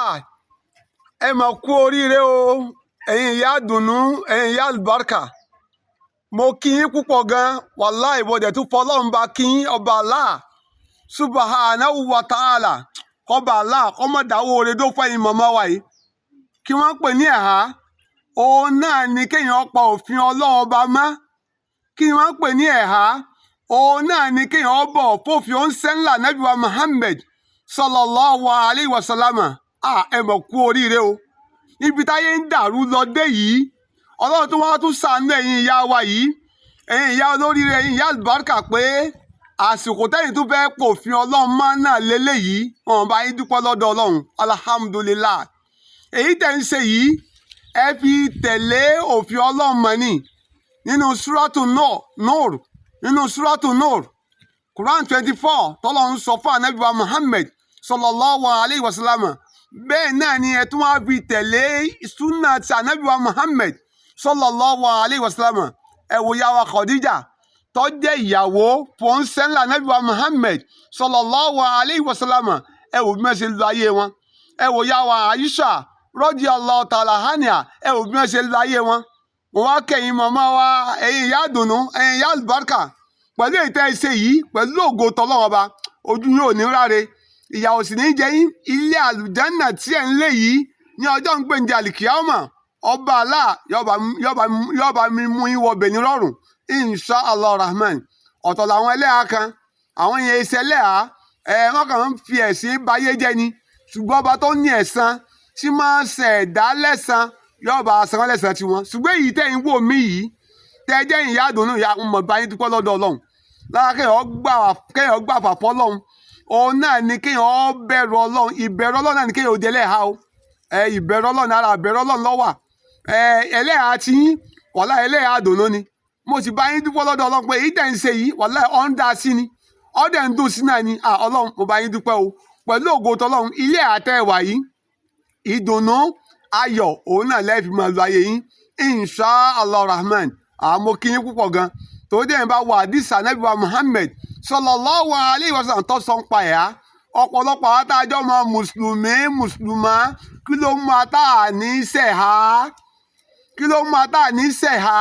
Ah, ẹ mà kú oríire o, ẹ̀yin ìyá dùnú, ẹ̀yin ìyá àlùbáríkà. Mo kí yín púpọ̀ gan. Wàláì, mo dẹ̀ tún fọlọ́run bá kí yín. Ọba Allah subhanahu wa ta'ala, kọba Allah kọ́mọ dáwọ́ oore dó fún ẹ̀yin màmá wa yìí. Kí wọ́n ń pè ní ẹ̀há, òun náà ni kéèyàn pa òfin Ọlọ́run Ọba mọ́. Kí wọ́n ń pè ní ẹ̀há, òun náà ni kéèyàn bọ̀ fòfin òǹsẹ́ńlá Nábì wa Muhammad sallallahu alayhi wa sallam. Ah, ẹ mọ̀ kú oríire o. Níbi táyé ń dàrú lọ dé yìí, Ọlọ́run tó wá tún ṣàánú ẹ̀yin ìyá wa yìí, ẹ̀yin ìyá olóríire, ẹ̀yin ìyá àlùbáríkà, pé àsìkò tẹ́yìn tó fẹ́ pòfin Ọlọ́run mọ́ náà lélẹ́yìí. Wọn bá yín dúpẹ́ lọ́dọ̀ Ọlọ́run, alhamdulillah. Èyí tẹ̀ ń ṣe yìí, ẹ fi tẹ̀lé òfin Ọlọ́run mọ́ ni. Nínú Súrátù Nur, nínú Súrátù Nur, Quran 24, tọ́lọ́run sọ fún Ànábì wa Muhammad sallallahu alayhi wa sallam. Bẹ́ẹ̀ náà ni ẹ tún wá fi tẹ̀lé súnà ti Ànábì wa Muhammad sallallahu alayhi wa sallam. Ẹ wò yàwá Khadija tó jẹ́ ìyàwó fòǹsẹ́ńlá Ànábì wa Muhammad sallallahu alayhi wa sallam. Ẹ wò bí wọ́n ṣe lo ayé wọn. Ẹ wò yàwá Aisha radiyallahu ta'ala anha. Ẹ wò bí wọ́n ṣe lo ayé wọn. Mo wá kẹ́yìn màmá wa, ẹ̀yin ìyá àdùnnú, ẹ̀yin ìyá àlùbáríkà, pẹ̀lú èyí tẹ́ ẹ ṣe yìí, pẹ̀lú ògo tọ́lọ́run Ọba, ojú yóò ní ráre, ìyà ò sì ní jẹ yín. Ilé àlùjánà tí ẹ̀ ń lé yìí ní ọjọ́ ń gbèǹde àlìkìyámà, Ọba Allah yọba mi mú yín wọbẹ̀ ní rọrùn, insha Allah rahman. Ọ̀tọ̀ làwọn ẹlẹ́hà kan, àwọn yẹn iṣẹ́ ẹlẹ́hà ẹ, wọ́n kàn ń fi ẹ̀sìn bayé jẹ́ ni. Ṣùgbọ́n ọba tó ní ẹ̀san tí máa ń ṣe ẹ̀dá lẹ́san yọba san lẹ́san tiwọn. Ṣùgbọ́n èyí tẹ́ ń wò mí yìí, tẹ́ jẹ́ ìyá àdùnnú, ìyá mọ̀ bá yín dúpẹ́ lọ́dọ̀ Ọlọ́run. Lára kéèyàn gbà fà fọ́lọ́run, òun náà ni kéèyàn bẹ̀rù Ọlọ́run. Ìbẹ̀rù Ọlọ́run náà ni kéèyàn ó di ẹlẹ́hà o. Ẹ ìbẹ̀rù Ọlọ́run, ara ìbẹ̀rù Ọlọ́run ló wà. Ẹ ẹlẹ́hà tí yín, wàhálà, ẹlẹ́hà àdùnnú ni. Mo sì bá yín dúpẹ́ lọ́dọ̀ Ọlọ́run pé èyí tẹ̀ ń ṣe yìí, wàhálà, ọ̀ ń dá sí ni, ọ́ dẹ̀ ń dùn sí náà ni. Ọlọ́run, mo bá yín dúpẹ́ o. Pẹ̀lú ògo tọlọ́run, ilé àtẹ̀wà yìí, ìdùnnú ayọ̀ òun náà lẹ́ẹ̀fì máa lo ayé yín, insha Allah rahman. Àmọ́ kí yín púpọ̀ gan tó dẹ̀ ń bá wà àdìsá Ànábì wa Muhammad sallallahu alayhi wa sallam tó sọ ń pa ẹ̀ á. Ọ̀pọ̀lọpọ̀ àwọn àtàjọ́ mọ mùsùlùmí, mùsùlùmá, kí ló mú ata ní sẹ̀há? Kí ló mú ata ní sẹ̀há?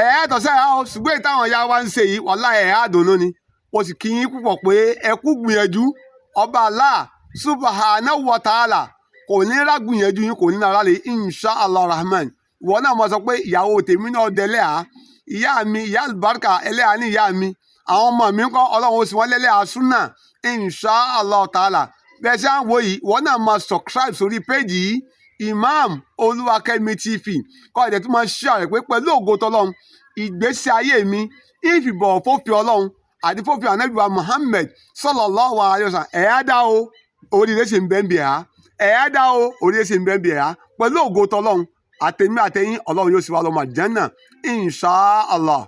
Ẹ̀ ẹ́ tọ́ sẹ̀há o. Ṣùgbọ́n ìtàwọn ìyá wa ń ṣe yìí, wàláhì, ẹ̀ á dùnnú ni. Mo sì kí yín púpọ̀ pé ẹ kú gbìyànjú. Ọba Allah subhanahu wa ta'ala kò ní rágbìyànjú yín, kò ní nára lè, insha Allah rahman. Ìwọ náà mo sọ pé ìyàwó tèmi náà dẹlẹ́ à, ìyá mi, ìyá àlùbáríkà, ẹlẹ́hà ní ìyá mi. Àwọn ọmọ mi ń kọ́, Ọlọ́run ó sì wọ́n lẹ́lẹ́hà súnà, insha Allah ta'ala. Bẹ́ẹ̀ ṣe à ń wo yìí, ìwọ náà máa subscribe sórí péjì yìí, Imam Olúwakẹ́mi TV, kọ́ ẹ̀jẹ̀ tó máa share rẹ̀ pé pẹ̀lú ògo tọlọ́run, ìgbésí ayé mi ìfìbọ̀ fòfin Ọlọ́run àti fòfin Ànábì wa Muhammad sallallahu alayhi wa sallam. Ẹ̀ á dá o, oríire sì ń bẹ́ẹ̀ ń bì á. Ẹ̀ á dá o, oríire sì ń bẹ́ẹ̀ ń bì á. Pẹ̀lú ògo tọlọ́run, àtẹ̀mí àtẹ̀yìn, Ọlọ́run yóò sì wá lọ́mọ àjẹ́nà, insha Allah.